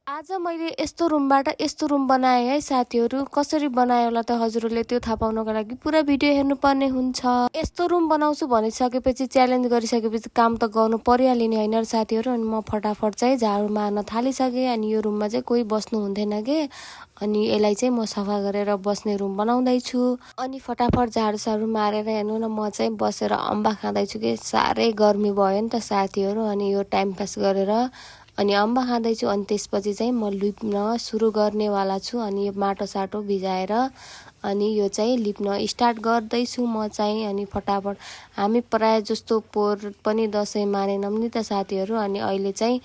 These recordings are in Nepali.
आज मैले यस्तो रुमबाट यस्तो रुम बनाएँ है साथीहरू। कसरी बनाएँ होला त हजुरहरूले त्यो थाहा पाउनको लागि पुरा भिडियो हेर्नुपर्ने हुन्छ। यस्तो रुम बनाउँछु भनिसकेपछि च्यालेन्ज गरिसकेपछि काम त गर्नु परिहाल्यो नि होइन र साथीहरू। अनि म फटाफट चाहिँ झाडु मार्न थालिसकेँ। अनि यो रुममा चाहिँ कोही बस्नु हुँदैन के, अनि यसलाई चाहिँ म सफा गरेर बस्ने रुम बनाउँदैछु। अनि फटाफट झाडुसाडु मारेर हेर्नु न म चाहिँ बसेर अम्बा खाँदैछु कि साह्रै गर्मी भयो नि त साथीहरू। अनि यो टाइम पास गरेर अनि अम्बा खाँदैछु। अनि त्यसपछि चाहिँ म लिप्न सुरु गर्नेवाला छु। अनि यो माटो साटो भिजाएर अनि यो चाहिँ लिप्न स्टार्ट गर्दैछु म चाहिँ। अनि फटाफट हामी प्रायः जस्तो पोहोर पनि दसैँ मानेनौँ नि त साथीहरू। अनि अहिले चाहिँ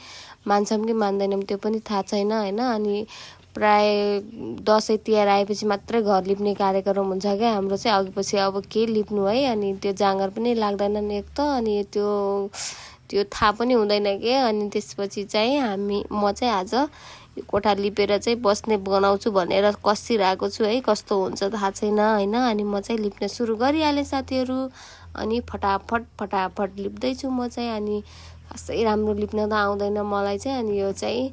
मान्छौँ कि मान्दैनौँ त्यो पनि थाहा छैन होइन। अनि प्राय दसैँ तिहार आएपछि मात्रै घर लिप्ने कार्यक्रम हुन्छ क्या हाम्रो चाहिँ। अघिपछि अब के लिप्नु है। अनि त्यो जाँगर पनि लाग्दैन एक त, अनि त्यो थाहा पनि हुँदैन के। अनि त्यसपछि चाहिँ म चाहिँ आज कोठा लिपेर चाहिँ बस्ने बनाउँछु भनेर कसिरहेको छु है। कस्तो हुन्छ थाहा छैन होइन। अनि म चाहिँ लिप्न सुरु गरिहालेँ साथीहरू। अनि फटाफट लिप्दैछु म चाहिँ। अनि खासै राम्रो लिप्न त आउँदैन मलाई चाहिँ। अनि यो चाहिँ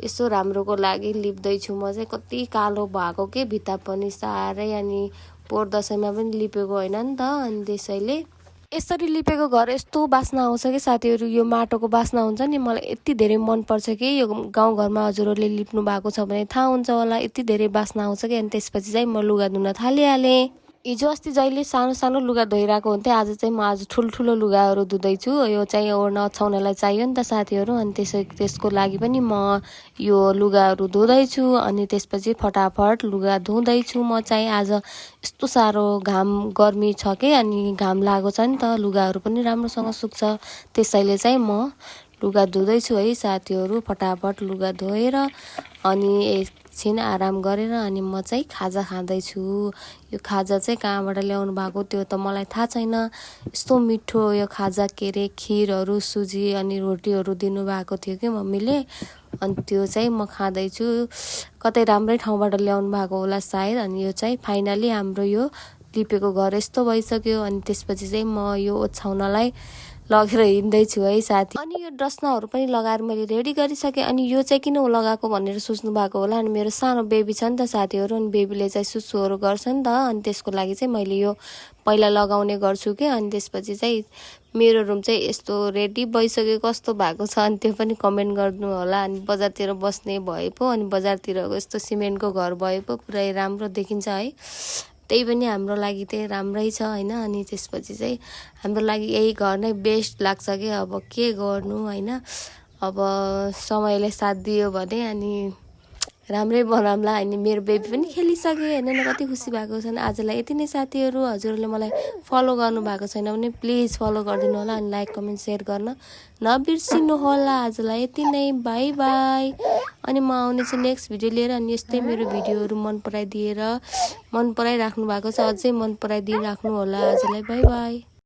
यसो राम्रोको लागि लिप्दैछु म चाहिँ। कति कालो भएको के भित्ता पनि साह्रै। अनि पोहोर दसैँमा पनि लिपेको होइन नि त। अनि त्यसैले यसरी लिपेको घर यस्तो बास्ना आउँछ कि साथीहरू। यो माटोको बास्ना हुन्छ नि, मलाई यति धेरै मनपर्छ कि। यो गाउँघरमा हजुरहरूले लिप्नु भएको छ भने थाहा हुन्छ होला, यति धेरै बास्ना आउँछ कि। अनि त्यसपछि चाहिँ म लुगा धुन थालिहालेँ। हिजो अस्ति जहिले सानो सानो लुगा धोइरहेको हुन्थेँ, आज चाहिँ म ठुल्ठुलो लुगाहरू धुँदैछु। यो चाहिँ ओर्न ओछ्याउनलाई चाहियो नि त साथीहरू। अनि त्यसको लागि पनि म यो लुगाहरू धुँदैछु। अनि त्यसपछि फटाफट लुगा धुँदैछु म चाहिँ। आज यस्तो साह्रो गर्मी छ कि, अनि घाम लागेको छ नि त, लुगाहरू पनि राम्रोसँग सुक्छ। त्यसैले चाहिँ म लुगा धुँदैछु है साथीहरू। फटाफट लुगा धोएर अनि एकछिन आराम गरेर अनि म चाहिँ खाजा खाँदैछु। यो खाजा चाहिँ कहाँबाट ल्याउनु भएको त्यो त मलाई थाहा छैन। यस्तो मिठो यो खाजा के अरे खिरहरू सुजी अनि रोटीहरू दिनुभएको थियो कि मम्मीले। अनि त्यो चाहिँ म खाँदैछु। कतै राम्रै ठाउँबाट ल्याउनु भएको होला सायद। अनि यो चाहिँ फाइनली हाम्रो यो लिपेको घर यस्तो भइसक्यो। अनि त्यसपछि चाहिँ म यो ओछ्याउनलाई लगेर हिँड्दैछु है साथी। अनि यो डस्नाहरू पनि लगाएर मैले रेडी गरिसकेँ। अनि यो चाहिँ किन लगाएको भनेर सोच्नु भएको होला। अनि मेरो सानो बेबी छ नि त साथीहरू। अनि बेबीले चाहिँ सुसुहरू गर्छ नि त। अनि त्यसको लागि चाहिँ मैले यो पहिला लगाउने गर्छु कि। अनि त्यसपछि चाहिँ मेरो रुम चाहिँ यस्तो रेडी भइसक्यो कस्तो भएको छ अनि त्यो पनि कमेन्ट गर्नु होला। अनि बजारतिर बस्ने भए पो, अनि बजारतिरको यस्तो सिमेन्टको घर भए पो पुरै राम्रो देखिन्छ है। त्यही पनि हाम्रो लागि चाहिँ राम्रै छ होइन। अनि त्यसपछि चाहिँ हाम्रो लागि यही घर नै बेस्ट लाग्छ कि। अब के गर्नु होइन, अब समयले साथ दियो भने अनि राम्रै बनाउँला। अनि मेरो बेबी पनि खेलिसक्यो हेर्नु न कति खुसी भएको छ। आजलाई यति नै साथीहरू। हजुरहरूले मलाई फलो गर्नु भएको छैन भने प्लिज फलो गरिदिनु होला। अनि लाइक कमेन्ट सेयर गर्न नबिर्सिनु होला। आजलाई यति नै, बाई बाई। अनि म आउनेछु नेक्स्ट भिडियो लिएर। अनि यस्तै मेरो भिडियोहरू मन पराइराख्नु भएको छ, अझै मन पराइदिइराख्नु होला। आजलाई बाई बाई।